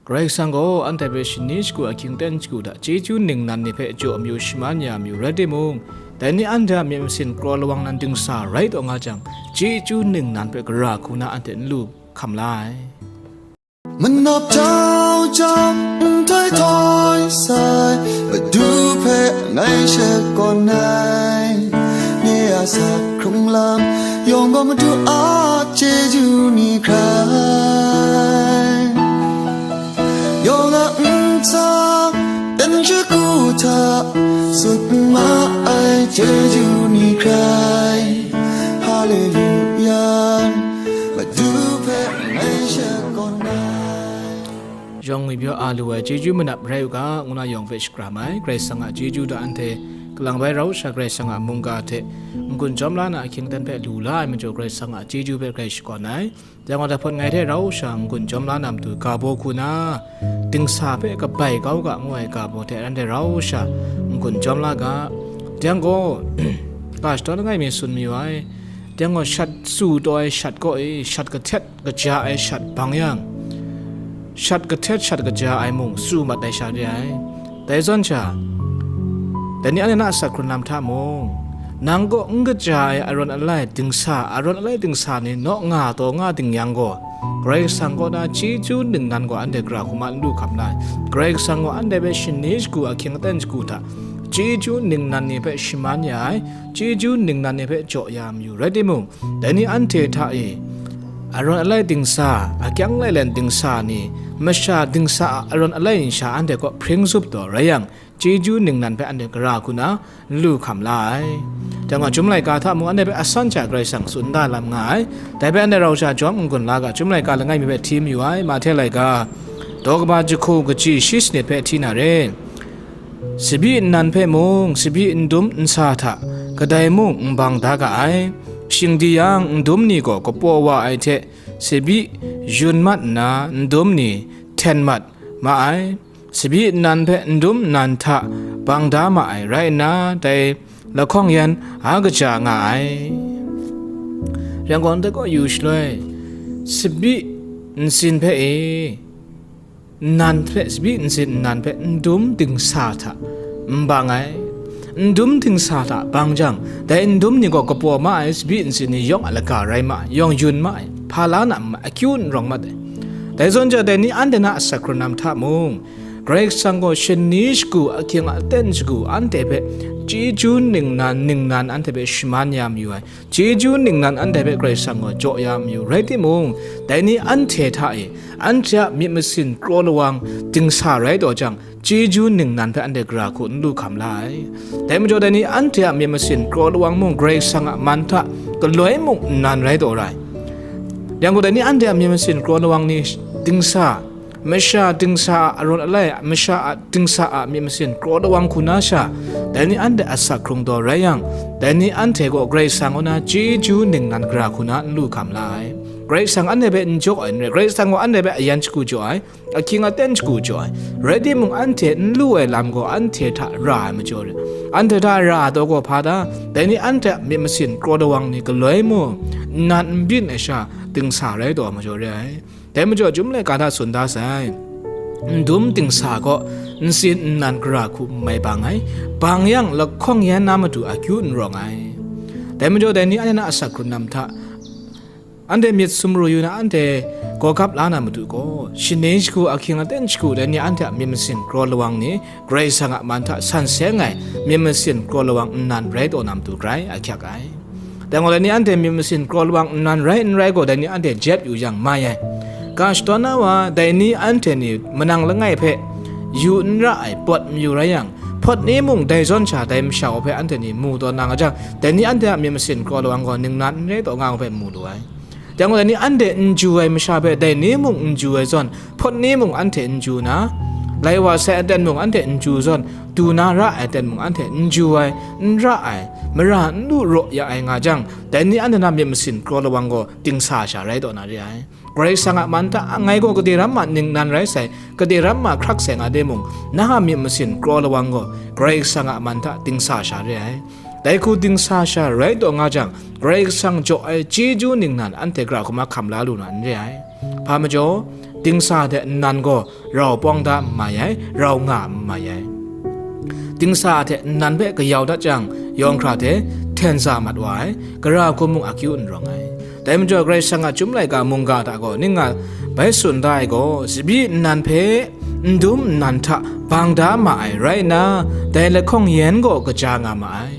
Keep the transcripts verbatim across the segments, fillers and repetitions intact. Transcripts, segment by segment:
Karai Kasang gaw anhte hpe shani shagu ahkying aten shagu hta chyeju ningnan ni hpe jaw amyu shaman ya amyu rai timung, dai ni anhte a myit masin kraw lawang nan dingsa rai taw nga jang, chyeju ningnan hpe gara hku na anhte n lu hkam la ai. Manap jau jam nhtoi htoi sai, Madu hpe ngai shakawn ai. Nye a sa hkrung lam yawng gaw Madu a chyeju ni hkrai. Yawng a ntsa, dan shagu hta, sut ma ai chyeju ni hkrai. Haleluya, Madu hpe ngai shakawn ai. Yawng ngwi pyaw a lu ai chyeju manap rai u ga, ngu na yawng hpe shakram ai. Karai Kasang a chyeju hta anhte kalang bai rau sha, Karai Kasang a mungga hte n-gun jawm la na ahkying aten hpe lu la ai majaw, Karai Kasang a chyeju hpe grai shakawn ai. Dai gaw, dai hpawt ngai hte rau sha n-gun jawm la na matu ga baw hku na, dingsa hpe kabai kau ga ngu ai ga baw hte anhte rau sha n-gun jawm la ga. Dai gaw, ga shadawn langai mi tsun mayu ai. Dai gaw, shat tsu taw ai shat kaw e, shat kahtet kaja ai shat bang yang, shat kahtet shat kaja ai mung tsu mat ai sha re ai. Dai zawn sha, dai ni anhte na asak hkrun lam hta mung, nang kaw n kaja ai arawn alai dingsa, arawn alai dingsa ni naw nga taw nga ding yang gaw, Karai Kasang kaw na chyeju ningnan gaw anhte gara hku ma n lu hkam la ai. Karai Kasang gaw anhte hpe shani shagu ahkying aten shagu hta, chyeju ningnan ni hpe shaman ya ai, chyeju ningnan ni hpe jaw ya mayu rai timung, dai ni anhte hta e, arawn alai dingsa, akyang lailen dingsa ni, masha dingsa a arawn alai nsha anhte kaw hpring zup taw rai yang, chyeju ningnan hpe anhte gara hku na n lu hkam la ai. Dai gaw, Chyum laika hta mung anhte hpe asan sha Karai Kasang tsun da lam nga ai. Dai hpe anhte rau sha jawm n-gun la ga, Chyum laika langai mi hpe hti mayu ai. Mahte laika, daw kaba jahku kaji shi sanit hpe hti na re. Tsabyi nnan hpe mung, tsabyi ndum nsa hta kadai mung n bang da ga ai. Shing di yang, ndum ni gaw kapaw wa ai hte, tsabyi yun mat nna, ndum ni hten mat ma ai. Tsabyi nnan hpe ndum nnan hta bang da ma ai rai nna, dai lahkawng yan a kaja nga ai. Rai yang gaw, ndai kaw yu shaloi, tsabyi ntsin hpe e, nnan hpe, tsabyi ntsin nnan hpe ndum dingsa hta n bang ai. Ndum dingsa hta bang jang, dai ndum ni gaw kapaw ma ai, tsabyi ntsin ni yawng a laga rai ma ai, yawng yun ma ai, hpa la na ma ai, akyu n rawng mat ai. Dai zawn ja, dai ni anhte na asak hkrun lam hta mung, Karai Kasang gaw shani shagu, ahkying aten shagu, anhte hpe chyeju ningnan, ningnan anhte hpe shaman ya mayu ai. Chyeju ningnan anhte hpe Karai Kasang gaw jaw ya mayu rai timung, dai ni anhte hta e, anhte a myit masin kraw lawang dingsa rai taw jang, chyeju ningnan hpe anhte gara hku n lu hkam la ai. Dai majaw, dai ni anhte a myit masin kraw lawang mung, Karai Kasang a man hta galoi mung nnan rai taw ra ai. Yang gaw, dai ni anhte a myit masin kraw lawang ni dingsa, masha dingsa a arawn alai, masha a dingsa a myit masin kraw lawang hku na sha, dai ni anhte asak hkrung taw rai yang, dai ni anhte gaw Karai Kasang kaw na chyeju ningnan gara hku na n lu hkam la ai. Karai Kasang anhte hpe n jaw ai n rai, Karai Kasang gaw anhte hpe ayan shagu jaw ai, ahkying aten shagu jaw ai. Rai timung, anhte n lu ai lam gaw anhte hta ra ai majaw re. Anhte hta ra ai taw gaw hpa ta? Dai ni anhte a myit masin kraw lawang ni galoi mung nnan n byin ai sha dingsa rai taw ai majaw re ai. Dai majaw, Chyum laika hta tsun da sai, ndum dingsa gaw ntsin nnan gara hku n mai bang ai, bang yang lahkawng yan na matu akyu n rawng ai. Dai majaw, dai ni anhte na asak hkrun lam hta, anhte myit sumru yu na, anhte gawgap la na matu gaw, shani shagu, ahkying aten shagu, dai ni anhte a myit masin kraw lawang ni, Karai Kasang a man hta san seng ai myit masin kraw lawang nnan rai taw na matu grai ahkyak ai. Dai gaw, dai ni anhte myit masin kraw lawang nnan rai n rai gaw, dai ni anhte jep yu yang mai ai. Ga shadawn na wa, dai ni anhte ni manang langai hpe yu n ra ai pawt mayu rai yang, hpawt ni mung dai zawn sha dai masha gaw hpe anhte ni mu tawn na nga jang, dai ni anhte a myit masin kraw lawang gaw ningnan n rai taw nga hpe mu lu ai. Dai gaw, dai ni anhte n ju ai masha hpe dai ni mung n ju ai zawn, hpawt ni mung anhte n ju na, lai wa sai aten mung anhte n ju zawn, du na ra ai aten mung anhte n ju ai, n ra ai, mara n lu raw ya ai nga jang, dai ni anhte na myit masin kraw lawang gaw dingsa sha rai taw na re ai. Karai Kasang a man hta ngai gaw gade ram ma ningnan rai sai, gade ram ma hkrak sai nga de mung, na a myit masin kraw lawang gaw Karai Kasang a man hta dingsa sha re ai. Dai hku dingsa sha rai taw nga jang, Karai Kasang jaw ai chyeju ningnan anhte gara hku ma hkam la lu na n re ai. Hpa majaw, Dingsa hte nnan gaw rau pawng da n mai ai, rau nga n mai ai. Dingsa hte nnan hpe kayau dat jang, yawng hkra hte hten sa mat wa ai, gara hku mung akyu n rawng ai. Dai majaw, Karai Kasang a Chyum laika mungga hta gaw ning a bai tsun da ai gaw, tsabyi nnan hpe n dum nnan hta bang da ma ai rai nna, dai lahkawng yan gaw kaja nga ma ai.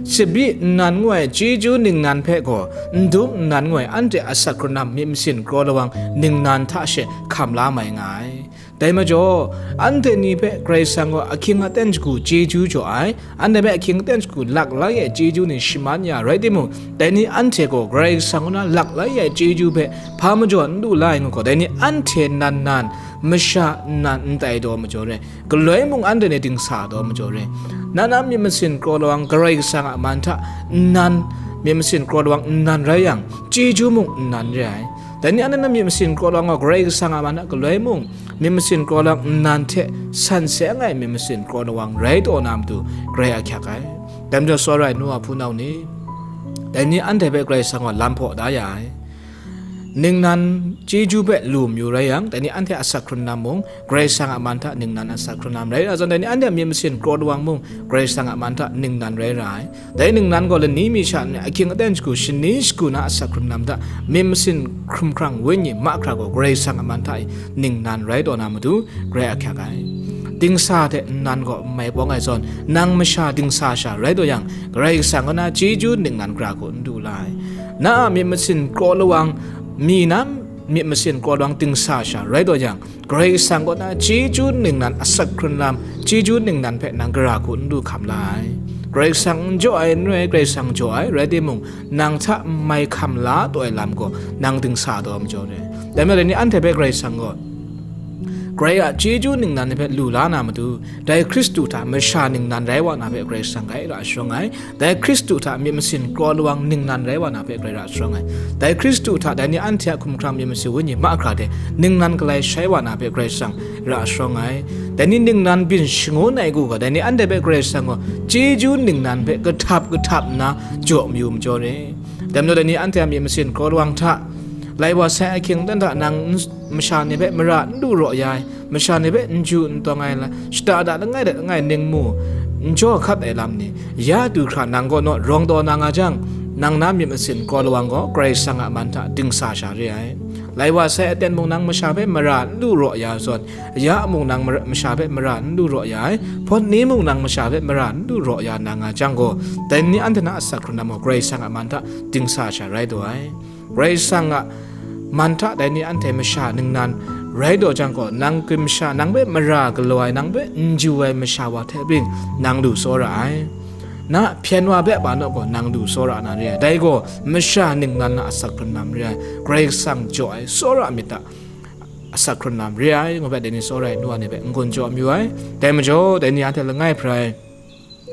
Tsabyi nnan ngu ai chyeju ningnan hpe gaw n dum nnan ngu ai anhte a asak hkrun lam myit masin kraw lawang ningnan hta she hkam la mai nga ai. Dai majaw, anhte ni hpe Karai Kasang gaw ahkying aten shagu chyeju jaw ai, anhte hpe ahkying aten shagu lak lai ai chyeju ni shaman ya rai timung, dai ni anhte gaw Karai Kasang kaw na lak lai ai chyeju hpe hpa majaw n lu la ai ngu gaw, dai ni anhte nan nan, masha nnan n tai daw majaw re, galoi mung anhte ni dingsa daw majaw re. Na na myit masin kraw lawang Karai Kasang a man hta nnan, myit masin kraw lawang nnan rai yang, chyeju mung nnan re ai. Dai ni anhte na myit masin kraw lawang gaw Karai Kasang a man hta galoi mung, myit masin kraw lawang nnan hte san seng ai myit masin kraw lawang rai taw na matu, Karai ahkyak ai. Dai majaw, tsawra ai nu a hpunau ni, dai ni anhte hpe Karai Kasang gaw lam hpaw da ya ai. Ningnan chyeju hpe lu mayu rai yang, dai ni anhte a asak hkrun lam mung, Karai Kasang a man hta ningnan a asak hkrun lam rai ra zawn, dai ni anhte a myit masin kraw lawang mung, Karai Kasang a man hta ningnan rai ra ai. Dai ningnan gaw lani mi sha ni ahkying aten shagu, shani shagu na asak hkrun lam hta, myit masin hkrumhkrang wenyi mahkra gaw Karai Kasang a man hta e ningnan rai taw na matu, Karai ahkyak ai. Dingsa hte nnan gaw n mai pawng ai zawn, nang masha dingsa sha rai taw yang, Karai Kasang kaw na chyeju ningnan gara hku n du la ai. Na a myit masin kraw lawang, mi na myit masin kraw lawang dingsa sha rai taw yang, Karai Kasang kaw na chyeju ningnan asak hkrun lam, chyeju ningnan hpe nang gara hku n du hkam la ai. Karai Kasang n jaw ai n rai, Karai Kasang jaw ai, rai timung, nang hta n mai hkam la taw ai lam gaw nang dingsa taw majaw re. Dai majaw, dai ni anhte hpe Karai Kasang gaw, Karai a chyeju ningnan ni hpe lu la na matu, dai Hkristu hta masha ningnan rai wa na hpe Karai Kasang grai ra sharawng ai. Dai Hkristu hta myit masin kraw lawang ningnan rai wa na hpe Karai ra sharawng ai. Dai Hkristu hta dai ni anhte a hkumhkrang myit masin wenyi mahkra hte ningnan galai shai wa na hpe Karai Kasang ra sharawng ai. Dai ni ningnan byin shangun ai gu ga, dai ni anhte hpe Karai Kasang gaw chyeju ningnan hpe kahtap kahtap nna jaw mayu majaw re. Dai majaw, dai ni anhte a myit masin kraw lawang hta, lai wa sai ahkying aten hta nang n-, masha ni hpe mara n lu raw ya ai, masha ni hpe n ju n tawng ai la, shada da langai dat langai ningmu n jaw hkat ai lam ni, ya du hkra nang kaw naw rawng taw na nga jang, nang na myit masin kraw lawang gaw Karai Kasang a man hta dingsa sha re ai. Lai wa sai aten mung nang masha hpe mara n lu raw ya zawn, ya mung nang mara, masha hpe mara n lu raw ya ai, hpawt ni mung nang masha hpe mara n lu raw ya na nga jang gaw, dai ni anhte na asak hkrun lam gaw Karai Kasang a man hta dingsa sha rai taw ai. Karai Kasang a man hta dai ni anhte masha ningnan rai taw jang gaw, nang gumsha, nang hpe mara galaw ai, nang hpe n ju ai masha wa hte bring nang lu tsawra ai. Na hpyen wa hpe pa naw gaw nang lu tsawra na re ai. Dai gaw masha ningnan na asak hkrun lam re ai, Karai Kasang jaw ai tsawra myit hta asak hkrun lam re ai, ngu hpe dai ni tsawra ai nu wa ni hpe n-gun jaw mayu ai. Dai majaw, dai ni anhte langai hprai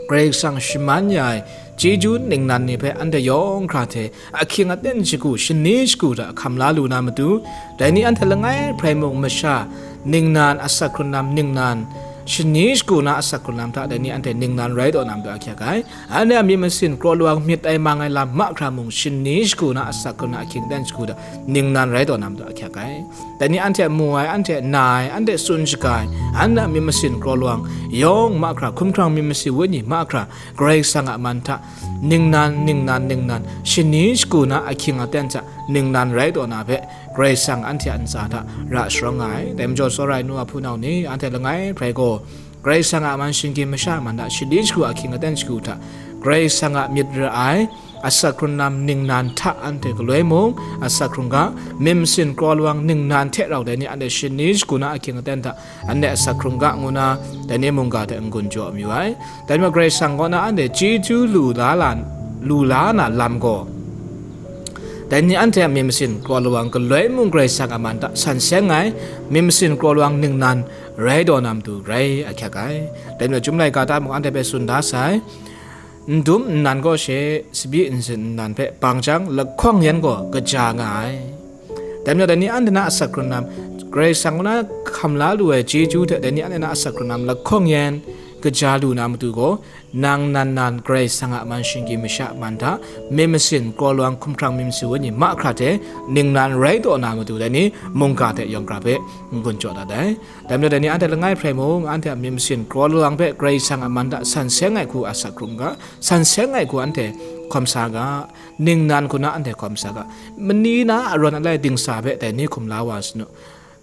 Karai Kasang shaman ya ai chyeju ningnan ni hpe anhte yawng hkra hte ahkying aten shagu, shani shagu hta hkam la lu na matu, dai ni anhte langai hprai mung masha ningnan, asak hkrun lam ningnan, shani shagu na asak hkrun lam hta dai ni anhte ningnan rai taw na matu ahkyak ai. Anhte a myit masin kraw lawang myit tai mang ai lam mahkra mung, shani shagu na asak hkrun lam ahkying aten shagu hta ningnan rai taw na matu ahkyak ai. Dai ni anhte mu ai, anhte na ai, anhte tsun shaga ai, anhte a myit masin kraw lawang yawng mahkra, hkumhkrang myit masin wenyi mahkra, Karai Kasang a man hta ningnan, ningnan, ningnan, shani shagu na ahkying aten hta ningnan rai taw na hpe, Karai Kasang anhte a ntsa hta ra sharawng nga ai. Dai majaw, tsawra ai nu a hpunau ni, anhte langai hprai gaw, Karai Kasang a man shinggyim masha a man hta shani shagu ahkying aten shagu hta, Karai Kasang a myit ra ai, asak hkrun lam ningnan hta anhte galoi mung, asak hkrung ga, myit masin kraw lawang ningnan hte rau dai ni anhte shani shagu na ahkying aten hta, anhte asak hkrung ga ngu na, dai ni mungga hte n-gun jaw mayu ai. Dai majaw, Karai Kasang kaw na anhte chyeju lu la, la, lu la na lam gaw, dai ni anhte a myit masin kraw lawang galoi mung Karai Kasang a man hta san seng ai, myit masin kraw lawang ningnan rai taw na matu rai ahkyak ai. Dai majaw, Chyum laika hta mung anhte hpe tsun da sai, n dum nnan gaw she, tsabyi nsin nnan hpe bang jang, lahkawng yan gaw kaja nga ai. Dai majaw, dai ni anhte na asak hkrun lam, Karai Kasang kaw na hkam la lu ai chyeju hte dai ni anhte na asak hkrun lam lahkawng yan kaja lu na matu gaw, nang nan nan Karai Kasang a man shinggyim masha man hta, myit masin, kraw lawang, hkumhkrang, myit masin, wenyi mahkra hte ningnan rai taw na matu dai ni mungga hte yawng hkra hpe n-gun jaw dat ai. Dai majaw dai ni anhte langai hprai mung, anhte a myit masin, kraw lawang hpe Karai Kasang a man hta san seng ai hku asak hkrung ga, san seng ai hku anhte hkawm sa ga, ningnan hku na anhte hkawm sa ga, mani na arawn alai dingsa hpe dai ni hkum la wa sanu.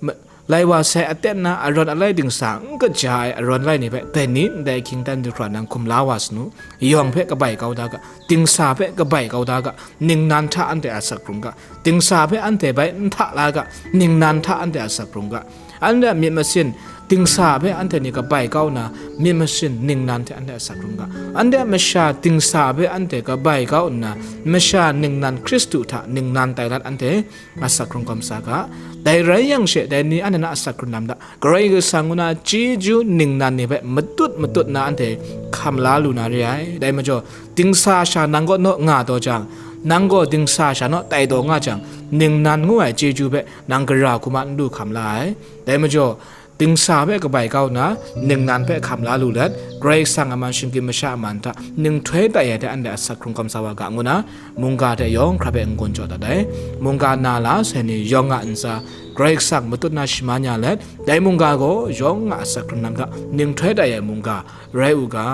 Ma-, lai wa sai aten na arawn alai dingsa n kaja ai arawn alai ni hpe dai ni ndai hkying tan du hkra nang hkum la wa sanu. Yawng hpe kabai kau da ga, dingsa hpe kabai kau da ga, ningnan hta anhte a sak hkrung ga, dingsa hpe anhte bai n hta la ga, ningnan hta anhte a sak hkrung ga. Anhte a myit masin, dingsa hpe anhte ni kabai kau nna, myit masin ningnan hte anhte a sak hkrung ga. Anhte a masha, dingsa hpe anhte kabai kau nna, masha ningnan Hkristu hta ningnan tai lat anhte a sak hkrung hkawm sa ga. Dai rai yang she, dai ni anhte na a sak hkrung lam da, Karai Kasang ngu na chyeju ningnan ni hpe matut matut na anhte hkam la lu na re ai. Dai majaw, dingsa sha nang kaw naw nga taw jang, nang gaw dingsa sha naw tai taw nga jang, ningnan ngu ai chyeju hpe nang gara hku ma n lu hkam la ai. Dai majaw, dingsa hpe kabai kau nna, ningnan hpe hkam la lu let, Karai Kasang a man shinggyim masha a man hta, ninghtoi tai ai hte anhte a sak hkrung hkawm sa wa ga, ngu na, mungga hte yawng hkra hpe n-gun jaw dat ai. Mungga na la sai ni yawng a ntsa, Karai Kasang matut na shaman ya let, dai mungga gaw yawng a sak hkrung lam hta, ninghtoi tai ai mungga rai u ga.